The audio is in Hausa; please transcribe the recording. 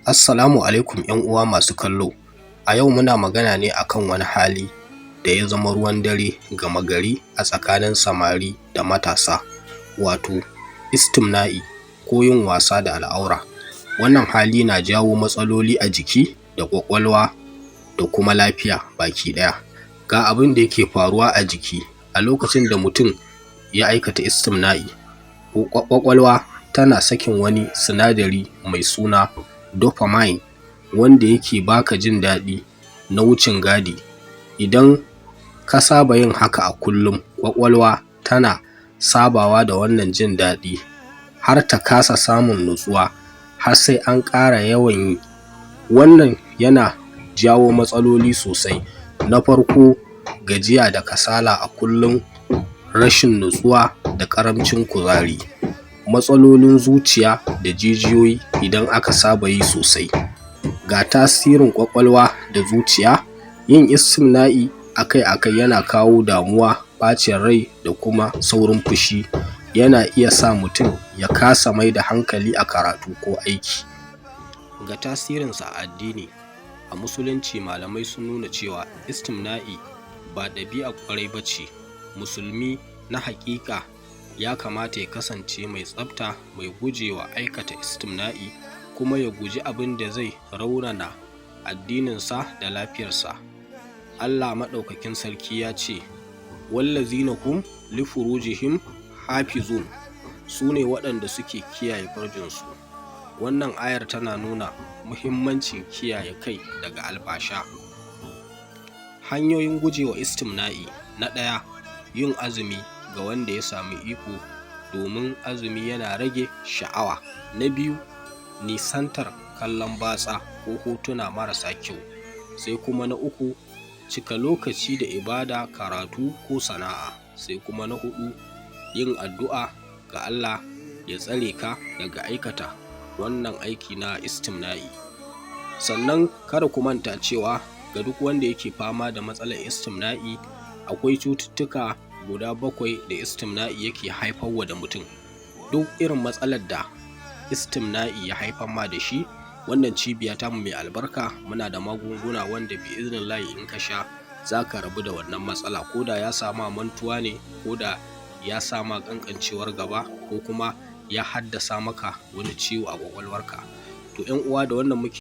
Assalamu alaikum ‘yan uwa masu kallo. A yau muna magana ne akan wani hali da ya zama ruwan dare gama gari a tsakanin samari da matasa, wato istimna'i ko yin wasa da al'aura. Wannan hali na jawo matsaloli a jiki da ƙwaƙwalwa da kuma lafiya baki ɗaya. Ga abin da yake faruwa a jiki a lokacin da mutum ya aikata istimna'i: ƙwaƙwalwa tana sakin wani sinadari mai suna dopamine wanda yake baka jin daɗi na wucin gadi. Idan ka saba yin haka a kullum, ƙwaƙwalwa tana sabawa da wannan jin daɗi har ta kasa samun natsuwa har sai an ƙara yawan yi. Wannan yana jawo matsaloli sosai. Na farko, gajiya da kasala a kullum, rashin natsuwa da ƙarancin kuzari, matsalolin zuciya da jijiyoyi idan aka saba yi sosai. Ga tasirin ƙwaƙwalwa da zuciya: yin istimna'i akai akai yana kawo damuwa, ɓacin rai da kuma saurin fushi, yana iya sa mutum ya kasa maida hankali a karatu ko aiki. Ga tasirinsa a addini: a musulunci malamai sun nuna cewa istimna'i ba ɗabi'ar ƙwarai bace, musulmi na haƙiƙa ya kamata ya kasance mai tsafta, mai gujewa aikata istimna'i kuma ya guji abin da zai raunana addininsa da lafiyarsa. Allah maɗaukakin sarki ya ce wallazina hum lifurujihim hafizun, su ne waɗanda suke kiyaye farjinsu. Wannan ayar tana nuna muhimmancin kiyaye kai daga alfasha. Hanyoyin gujewa istimna'i: na ɗaya, yin azumi ga wanda ya samu iko domin azumi yana rage sha'awa. Na biyu, nisantar kallon batsa ko hotuna marasa kyau. Sai kuma na uku, cika lokaci da ibada, karatu ko sana'a. Sai kuma na huɗu, yin addu'a ga Allah ya tsare ka daga aikata wannan aiki na istimna'i. Sannan kada ku manta cewa ga duk wanda yake fama da matsalar istimna'i, akwai cututtuka guda 7 da istimna'i yake haifarwa da mutum. Duk irin matsalar da istimna'i ya haifar ma da shi, wannan cibiya tamu mai albarka muna da magunguna wanda bi'iznillahi in ka sha za ka rabu da wannan matsala, ko da ya sa ma mantuwa ne, ko da ya sa ma ƙanƙancewar gaba, ko kuma ya haddasa maka wani ciwo a ƙwaƙwalwarka. To ‘yan uwa, da wannan muke.